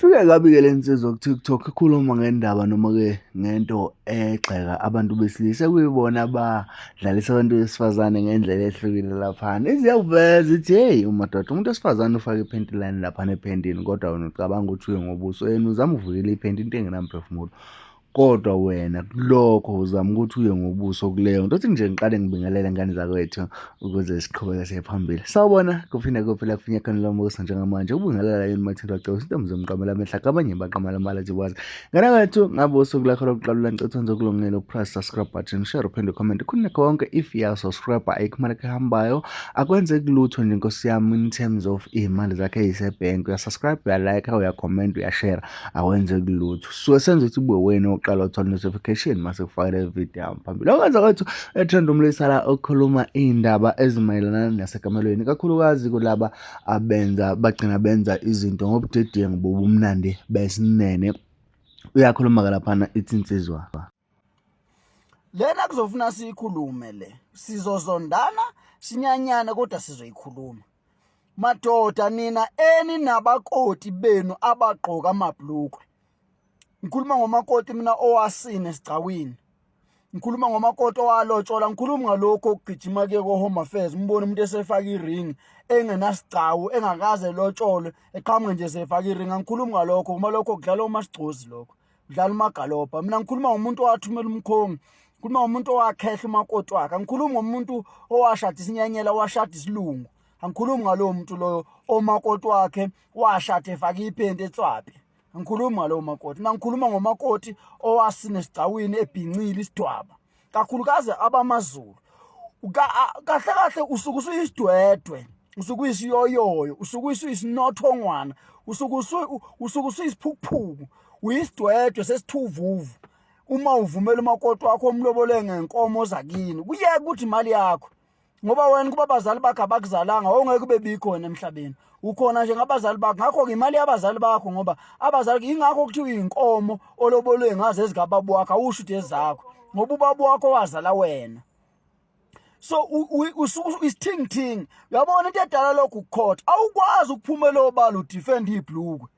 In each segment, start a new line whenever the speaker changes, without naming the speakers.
Ifike kabi-ke le nsizwa ku-TikTok ikhuluma ngendaba noma-ke ngento egxeka abantu besilisa ekuyibona abadlalisa abantu besifazane ngendlela ehlukile laphana. Ize iyawuveza ithi hheyi umadoda umuntu wesifazane ufake iphenti line laphana ephentini kodwa wena ucabanga ukuthi uye ngobuso yena uzama ukuvikela iphenti into engenamphefumulo. Kodwa wena kulokho uzama ukuthi uye ngobuso kuleyo nto. Uthi nje ngiqale ngibingelele ngane zakwethu ukuze siqhubeke siye phambili. Sawubona kuphinde kuphi la kufinya khona lombuso njengamanje ubingelela yini Mathilda Cebo intombi zomqamela amehla kabanye baqamela amala jikwazi. Ngane kwethu ngabe usuku lakho lokuqala ngicela wenze okulungile upress subscribe button share uphinde comment khona konke if ya subscribe ayikho imali ehambayo akwenzeki lutho nje nkosi yami in terms of iy'mali zakhe ey'sebhenki uyasubscribe uyalike uyacomment uyashare akwenzeki lutho suke senza ukuthi kube wena oqala uthola notification mase kufakele video yami phambili okwenza kwethu ethanda umlisa la okhuluma iy'ndaba ezimayelana nasekamelweni kakhulukazi kulaba abenza bagcina benza izinto ngobudedengu bobumnandi besinene uyakhuluma-ke laphana ithi insizwa
Lena kuzofuna siyikhulume le, sizozondana sinyanyane kodwa sizoyikhuluma. Madoda nina eninabakoti benu abagqoka amabhlukwe. Ngikhuluma ngomakoti mina owasina esigcawini. Ngikhuluma ngomakoti owalotshola, ngikhuluma ngalokho okugijima kuye ko-Home Affairs, umbone umuntu esefaka i-ring engenasigcawu, engakaze elotsholwe, eqhamuke nje esefaka i-ring. Angikhulumi ngalokho ngoba lokho kudlala omasigcozi lokho. Kudlala umagalobha. Mina ngikhuluma ngomuntu owathumela umkhongi, ngikhuluma ngomuntu owakhehla umakoti wakhe, angikhulumi ngomuntu owashada isinyenyela, owashada isilungu. Angikhulumi ngalowo muntu loyo omakoti wakhe washada efake iphenti etswapi. Angikhulumi ngalowo makoti. Mina ngikhuluma ngomakoti owasina esigcawini ebhincile isidwaba. Kakhulukazi abamaZulu. Kahle kahle usuke usuyisidwedwe, usuke uyisiyoyoyo, usuke usuyisinothongwana, usuke usuke usuyisiphukuphuku, uyisidwedwe sesithuvuvu. Uma uvumela umakoti wakho omlobole ngenkomo zakini, kuyeke ukuthi imali yakho. Ngoba wena kuba abazali bakho abakuzalanga wawungeke ube bikho wena emhlabeni ukhona nje ngabazali bakho ngakho-ke imali yabazali bakho ngoba abazali yingakho kuthiwa iy'nkomo olobolwe ngazo ezikababa wakho awusho ukuthi ezakho ngoba ubaba wakho wazala wena so isithingithingi uyabona into edala lokhu ukukhotha awukwazi ukuphumela obala udefend ibhlukwe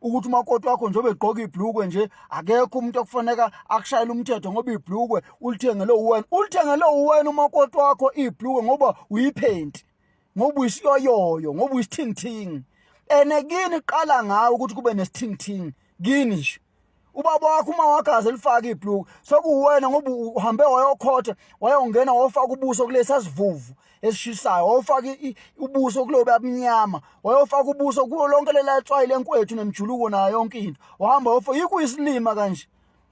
ukuthi umakoti wakho njengoba egqoka ibhlukwe nje akekho umuntu okufaneka akushayele umthetho ngoba ibhlukwe ulithengele uwena ulithengele uwena umakoti wakho ibhlukwe ngoba uyiphenti ngoba uyisiyoyoyo ngoba uyisithingithingi ene kini qala ngawe ukuthi kube nesithingithingi kini nje ubaba wakho uma wagaza elifaka ibhluku sekuwena ngoba uhambe wayokhotha wayongena wayofaka ubuso kulesi sivuvu esishisayo wayofaka ubuso kulobo abamnyama wayofaka ubuso kulo lonke lela tswayi lenkwethu nemjuluko nayo yonke into wahamba wayofaka yikuyisilima kanje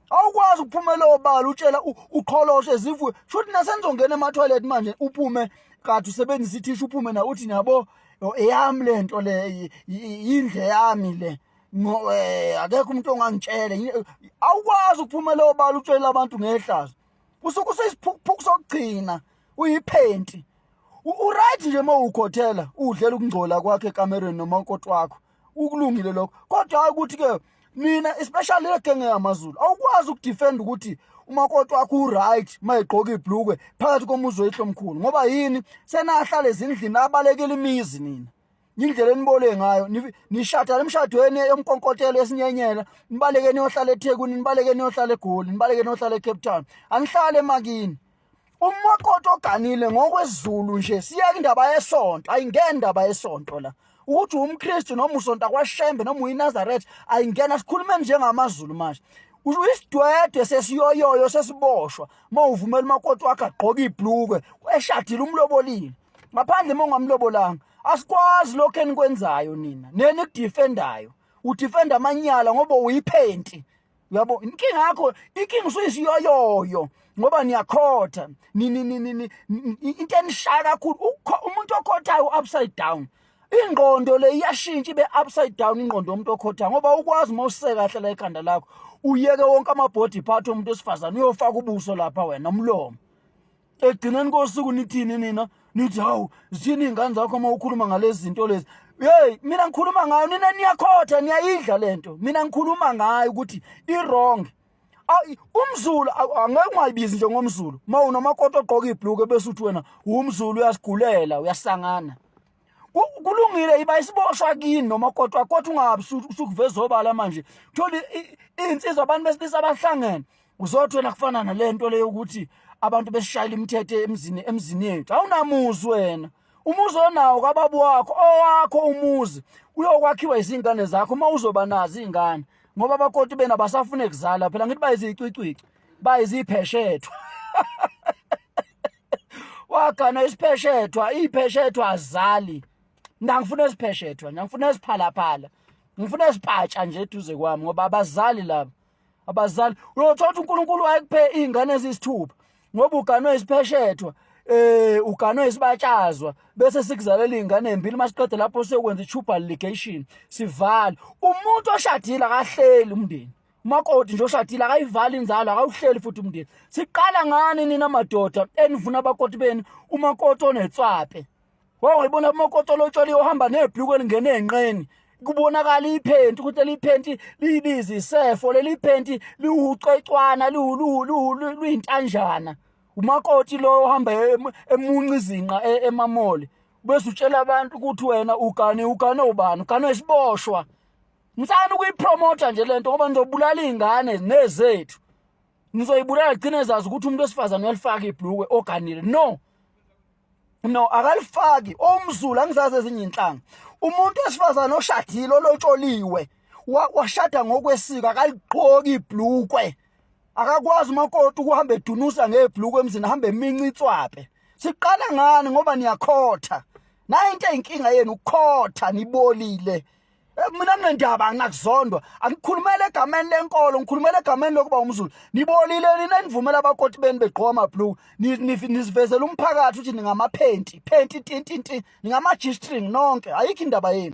awukwazi ukuphumela obala utshela uqholoshe zivuke shuthi nasenizongena ema-toilet manje uphume kade usebenzisa ithishu uphume na uthi nabo eyami le nto le yindle yami le no eh, akekho umuntu ongangitshela awukwazi ukuphumela obala utshela abantu ngehlazo usuke useyisiphukuphuku sokugcina uyiphenti uright nje uma ukhothela udlela ukungcola kwakhe ekamereni noma unkoti wakho ukulungile lokho kodwa hayi ukuthi ke mina especially le genge yamaZulu awukwazi ukudefend ukuthi umakoti wakho uright mayegqoka ibhlukwe phakathi komuzi oyihlomkhulu ngoba yini senahlala ezindlini abalekela imizi nina indlela enibole ngayo nishada emshadweni yomkonkotelo esinyenyela nibaleke niyohlala eThekwini nibaleke niyohlala eGoli nibaleke niyohlala eCape Town anihlale emakini umakoti oganile ngokwesiZulu nje siyeke indaba yesonto ayingeni indaba yesonto la ukuthi umKristu noma usonta kwaShembe noma uyiNazaretha ayingena sikhulumeni njengamaZulu manje uyisidwedwe sesiyoyoyo sesiboshwa uma uvumela umakoti wakhe agqoke ibhlukwe eshadile umlobolile ngaphandle uma ungamlobolanga asikwazi lokho enikwenzayo nina nenikudefendayo udefenda amanyala ngoba uyiphenti uyabo inkinga yakho inkinga usuyisiyoyoyo ngoba niyakhotha into enishaya kakhulu umuntu okhothayo upside down ingqondo le iyashintsha ibe upside down ingqondo yomuntu okhothayo ngoba ukwazi uma usekahle la ekhanda lakho uyeke wonke ama-body part omuntu wesifazane uyofaka ubuso lapha wena umlomo ekugcineni kosuku nithini nina nithi hawu zithini iy'ngane zakho uma ukhuluma ngalezi zinto lezi yeyi mina ngikhuluma ngayo nina niyakhotha niyayidla le nto mina ngikhuluma ngayo ukuthi i-wrong umzulu angeke ungayibizi nje ngomzulu uma unomakoti ogqoka ibhluke bese uthi wena umzulu uyasigulela uyasangana. Kulungile iba isiboshwa kini nomakoti wakho, kodwa ungabi usukuveza obala manje. Thola iy'nsizwa, abantu besilisa abahlangene, uzothi wena kufana nale nto leyo ukuthi abantu besishayela imithetho emzini, emzini yethu. Awunamuzi wena, umuzi onawo kababa wakho, owakho umuzi uyokwakhiwa izingane zakho uma uzoba nazo iy'ngane, ngoba abakoti benu abasafune kuzala phela. Ngithi bayizicwicwici, bayizipheshethwa, wagana isipheshethwa, ipheshethwa azali. Mina ngifuna esipheshethwa nje, ngifuna esiphalaphala, ngifuna esipatsha nje eduze kwami, ngoba abazali laba abazali. Uyothola ukuthi uNkulunkulu wayekuphe izingane eziyisithupha, ngoba uganwe isipheshethwa, uganwe isibatshazwa, bese sikuzalela izingane ezimbili. Masiqede lapho siyokwenza i-tubal ligation, sivale. Umuntu oshadile akahleli umndeni. Umakoti nje oshadile akayivali inzalo, akawuhleli futhi umndeni. Siqala ngani nina madoda enivuna abakoti benu? Umakoti onetswape, wawuyibona umakoti olotsholiwe ohamba nebhluku elingene enqeni, kubonakala iphenti ukuthi leli phenti liyibiza isefo, leli phenti liwucwecwana, luyintanjana. Umakoti lo ohamba emunca izinqa emamoli, bese utshela abantu ukuthi wena ugane, ugane ubani? Ugane isiboshwa. Ngisana ukuyipromotha nje lento, ngoba nizobulala iy'ngane nezethu, nizoyibulala. Gcine zazi ukuthi umuntu wesifazane uyalifaka ibhlukwe oganile. No, no, akalifaki omzulu, angizazi ezinye inhlanga. Umuntu wesifazane oshadile, olotsholiwe, washada ngokwesiko, akaligqoki ibhlukwe. Akakwazi umakoti ukuhamba edunusa ngebhlukwe emzini, ahambe eminca itswape. Siqala ngani? Ngoba niyakhotha. Nayo into eyinkinga yenu, ukukhotha, nibolile. Mina nginendaba, anginakuzondwa, angikhulumele egameni lenkolo, ngikhulumele egameni lokuba umZulu. Nibolile nina enivumela abakoti benu begqoka amabhluku. Nizivezela umphakathi ukuthi ningamaphenti phenti tintinti, ningama-G-string nonke. Ayikho indaba yenu.